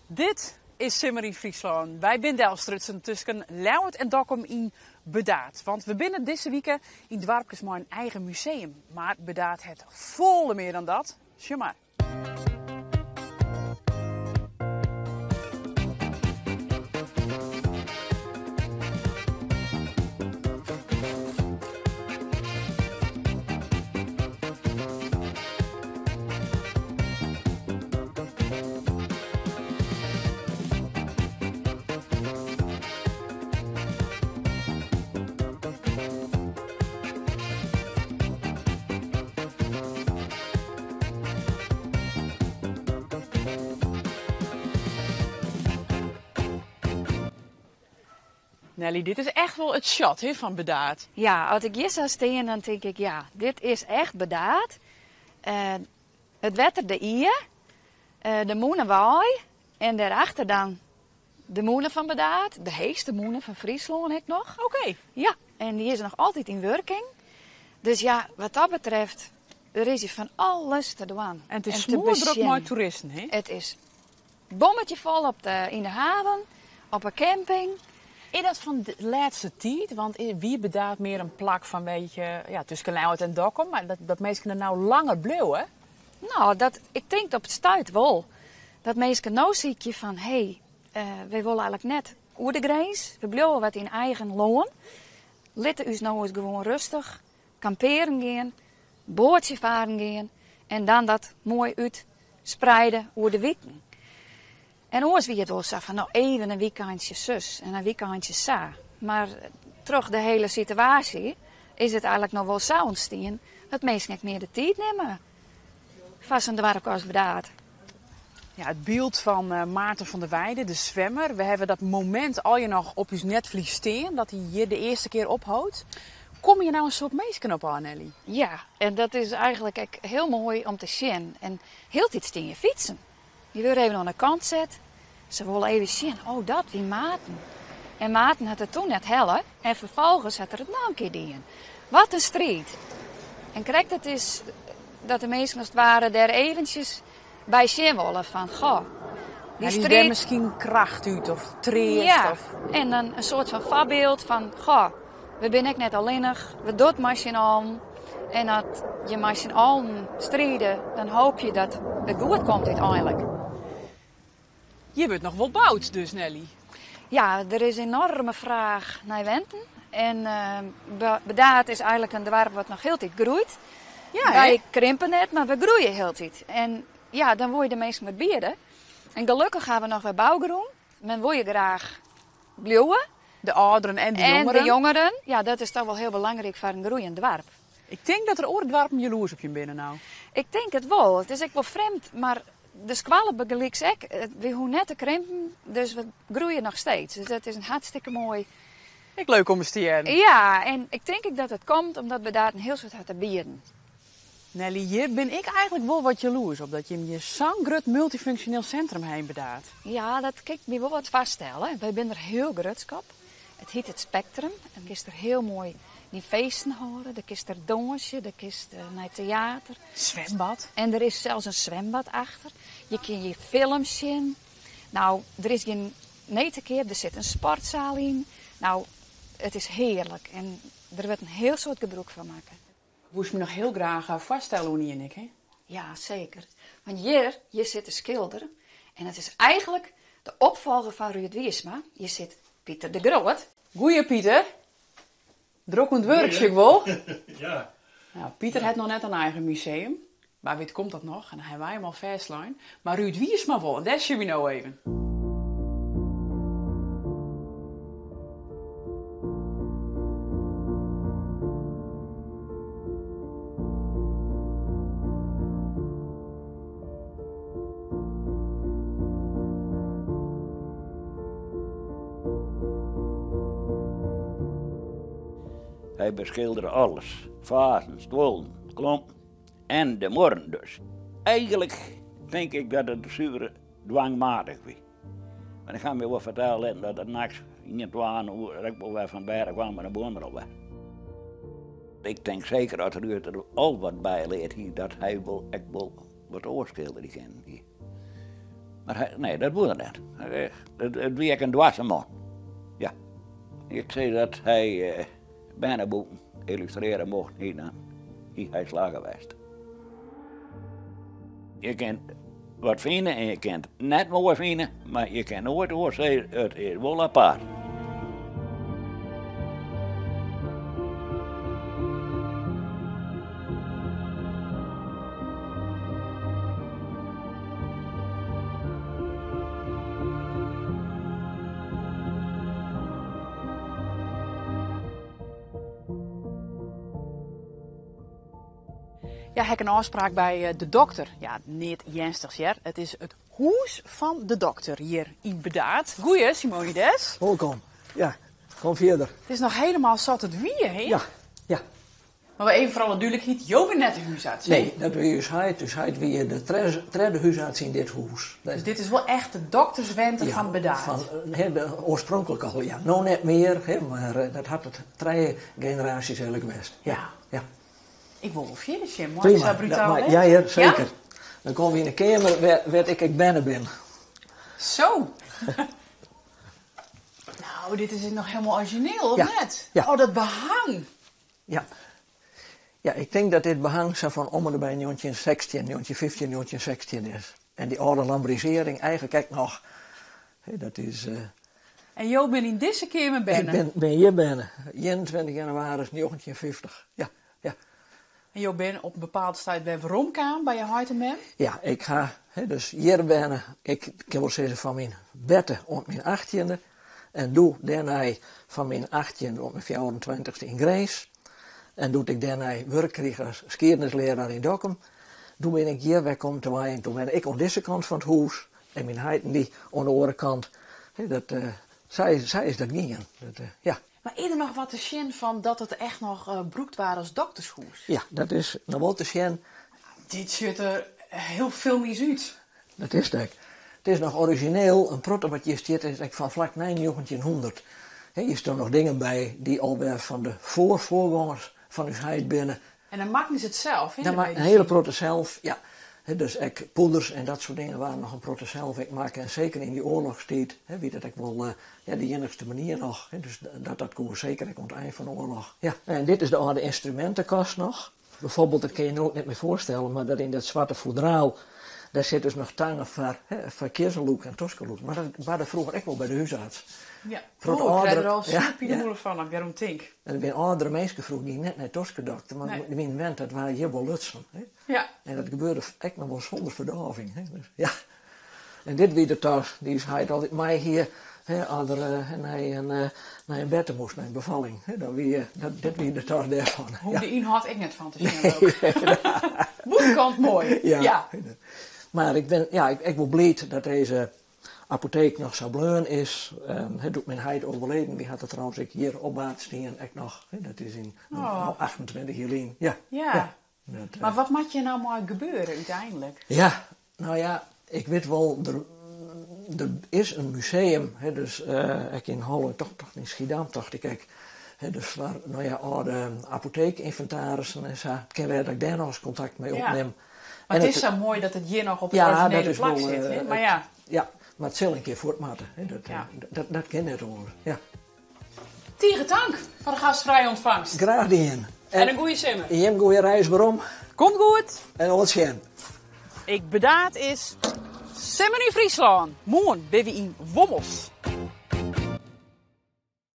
Dit is Simmer yn Fryslân. Wy binne delstrutsen tusken Ljouwert en Dokkum yn Burdaard. Want we binne dizze wike yn doarpkes mei in eigen museum. Mar Burdaard hat folle mear dan dat. Sjoch mar. Nelly, dit is echt wol it shot he, fan Burdaard. Ja, as ik hjir sa stean, dan tink ik, ja, dit is echt Burdaard. Uh, it wetter de Ie, uh, de mûnewei en dêrachter dan de mûne fan Burdaard, de heechste mûne fan Fryslân ek noch. Oké. Ja, en dy is noch altyd yn wurking. Dus ja, wat dat betreft, der is hjir fan alles te dwaan. En it is smoardrok mei toeristen, hè? It is bommetje fol op de, yn de haven, op 'e camping. Is dat fan de lêste tiid? Want wie Burdaard mear in plak fan weet je, ja, tusken Ljouwert en Dokkum, mar dat, dat minsken der no langer bliuwe? No, dat, ik tink op it stuit wol. Dat minsken no sykje fan, hé, hey, wy wolle eigenlik net oer de grins, we bliuwe wat yn eigen lân. Litte ús no ris gewoan rêstich kampearen gean, boatsje faren gean en dan dat moai útspreide oer de wiken. En oars wie it wol sa fan no even in wykeintsje sus en in wykeintsje sa. Mar troch de hiele situaasje is it eigenlik no wol sa ûntstien dat minsken ek mear de tiid nimme foar sa'n doarp as Burdaard. Ja, it byld fan eh, Maarten van der Weijden, de swimmer. We hawwe dat momint allegear noch op ús netvlies stean, dat hy hjir de earste kear ophold. Komme hjir no in soad minsken op ôf, Nelly? Ja, en dat is eigenlik ek hiel moai om te sjen. En hieltyd stean hjir fytsen. Dy wurde even oan de kant set. Se wolle even sjen, oh dat wie Maarten. En Maarten hat it toen net helle en ferfolgens hat er it noch in kear dien. Wat in striid. En krekt it is dat de minsken as it ware dêr eventsjes by sjen wolle fan, goh, dy striid... dêr miskien kracht út of treast? Ja, of... en dan in soart fan foarbyld fan, goh, we binne ek net allinnich, we dogge it mei syn allen. En as je mei syn allen stride, dan hoopje dat it goed komt úteinlik. Hjir wurdt noch wol boud dus, Nelly? Ja, der is enoarme fraach nei wenten. En Burdaard is eigenlik in doarp wat noch hieltyd groeit. Ja, Wy krimpe net, mar we groeie hieltyd. En ja, dan wolle je de minsken wat biede. En gelokkich hawwe we noch wer bougrûn. Men wol hjir graach bliuwe. De âlderen en de jongeren. En de jongeren. Ja, dat is toch wol hiel belangryk foar in groeiend doarp. Ik tink dat der oare doarpen jaloers op jim binne no. Ik tink it wol. It is ek wol frjemd, mar de skoalle bygelyks ek. Wy hoege net te krimpen, dus we groeie noch steeds. Dus dat is in hartstikke moai. Ek leuk om ris te hearren. Ja, en ik tink ek dat it komt omdat Burdaard in hiel soad hat te bieden. Nelly, hjir bin ik eigenlik wol wat jaloers op dat jim hjir sa'n grut multyfunksjoneel sintrum ha yn Burdaard. Ja, dat kin ik my wol wat foarstelle. Wy binne der hiel grutsk op. It hyt it Spektrum. Dan kinst der hiel moai dyn feesten hâlde, der kinst der dânsje, der kinst nei teater. Swembad. En der is sels in swembad achter. Je kinne hjir films sjen. No, der is gjin need te keap, der sit in sportsaal yn. No, it is hearlik en der wurdt in hiel soad gebrûk fan makke. Woest my noch hiel graach foarstelle oan ien ek, hè? Ja, seker. Want hjir, hjir sit de skilder en it is eigenlik de opfolger fan Ruurd Wiersma. Hjir sit Pieter de Groot. Goeie Pieter. Drok oan it wurk, sjoch ik wol. Ja. Nou, Pieter hat noch net in eigen museum. Wa wit komt dat noch en dan hawwe wy him al fêstlein. Mar Ruurd Wiersma wol en dêr sjogge wy no even. Hy beskildere alles, fazen, stuollen, klompen en de muorren dus. Eigenlik tink ik dat it suver dwangmatich wie. Mar ik ha my wol fertelle litten dat er nachts ien, twa oer ek wol wer fan bêd kwam en de buorman al wer. Ik tink seker as Ruurd der al wat by leard hie, dat hy wol ek wol wat oars skilderje kinnen hie. Mar hy, nee, dat woe er net. It, it wie ek in dwarse man. Ja. Ik sei dat hy eh, berneboeken yllustrearje mocht, hie, dan hie hy slagge west. Je kin wat fine en je kin it net moai fine, mar je kin noait oars sizze, it is wol apart. Ja, ha ik in ôfspraak by eh, de dokter. Ja, neat earnstichs hear. It is it hûs fan de dokter hjir yn Burdaard. Goeie, Simonides. Wolkom. Ja, kom fierder. It is noch hielendal sa't it wie, hè? Ja, ja. Mar even foar alle dúdlikheid, jo binne net de húsarts, hè? Nee, dat wie ús heit. Ús heit wie de tredde húsarts yn dit hûs. Dus dit is wol echt de dokterswente ja, fan Burdaard? Fan, hè, de, oarspronklik al, ja. No net mear, hè, mar eh, dat hat it trije generaasjes eigentlik west. Ja, ja. Ik wol wol fierder sjen, mei ik sa brutaal wêze? Ja hear, seker. Dan komme we yn de keamer wêr't ik ek berne bin. Zo! Nou, dit is noch hielendal orizjineel, of net? Ja. Oh, dat behang! Ja. Ja, ik tink dat dit behang sa fan om en by 1916, 1915, 1916 is. En dy âlde lambrisearring eigentlik ek noch. Dat is. En jo binne yn dizze keamer berne? Ik bin hjir berne, 21 jannewaris 1950. Ja, ja. En jo binne op in bepaald stuit wer weromkaam by je heit en mem? Ja, ik ha dus hjir berne. Ik kin wol sizze fan myn berte oant myn achttjinde. En doe dêrnei fan myn achttjinde oant myn fjouwerentweintichste yn Grins. En doe't ik dêrnei wurk krige as skiednislearaar yn Dokkum, doe bin ik hjir wer kommen te wenjen. Toen wenne ik oan dizze kant fan it hûs en myn heit en dy oan de oare kant. Dat, sa is, sa is dat gien. Dat, ja. Mar is der noch wat te sjen fan dat it echt noch brûkt waard as doktershûs? Ja, dat is noch wol te sjen. Dit sjocht der hiel filmysk út. Dat is it ek. It is noch orizjineel, in protte wat hjir stiet is ek fan flak nei njoggentjinhûndert. Hjir stean noch dingen by dy't alwer fan de foarfoargongers fan ús heit binne. En dan makken se it sels, hè? Dan makken in hiele protte sels, ja. Dus ek poeders en dat soart dingen waarden noch in protte sels ek makke. En seker yn dy oarlochstiid, hè, wie dat ek wol ja, de iennichste manier noch. Dus dat dat koe seker ek oan it ein fan de oarloch. Ja. En dit is de âlde ynstrumintekast noch. Bijvoorbeeld, dat kin je no ek net mear foarstelle, mar dat yn dat swarte foedraal, dêr sit dus noch tangen foar, hè, foar kiezzelûk en toskelûk. Mar dat barde froeger ek wol by de húsarts. Ja, Protte oh, ik krij âldere, der al ja, super ja. pine fan as ik dêroan tink. En der binne âldere minsken froeger giene net nei toskedokter, mar Nee. dy wiene wend dat waard hjir wol lutsen. Hè. Ja. En dat gebeurde ek noch wol sûnder ferdôving. Hè. Dus, ja. En dit wie de tas dy't ús heit altyd mei hie, hè, as er eh, nei in, eh, nei in berte moast, nei in befalling. Hè, dan wie, eh, dat, dit wie de tas dêrfan. Hoech Ja. de ynhâld ek net fan te sjen ook. Bûtenkant moai. Ja. Ja. Mar ik bin, ja, ik, ik wol bliid dat dizze apoteek noch sa bleaun is. Um, doe't myn heit overleden wie, hat er trouwens ek hjir op baard stien, ek noch. Hè, dat is yn Oh. no 28 jier lyn. Ja. Ja. Ja. Dat, eh, Mar wat moat hjir no mei gebeure úteinlik? Ja, nou ja, ik wit wol, der, der is in museum, hè, dus eh, ek yn Hollân, toch, toch yn Schiedam, tocht ik ek. Hè, dus foar, nou ja, âlde apoteekinventarissen en sa. It kin wêze dat ik dêr noch ris kontakt mei Ja. opnim. Mar En it is sa moai dat it hjir noch op it Ja, dat orizjinele is plak wol, sit. eh, Hè? Mar ja. Ja, mar it sil in kear fuort moatte. Hè, dat, Ja. dat, dat kin net oars. Ja. Tige tank foar de gastfrije ûntfangst. Graach dien. En in goede simmer. Jim goede reis werom. Komt goed. En oant sjen. Ik Burdaard is Simmer yn Fryslân. Moarn binne we yn Wommels.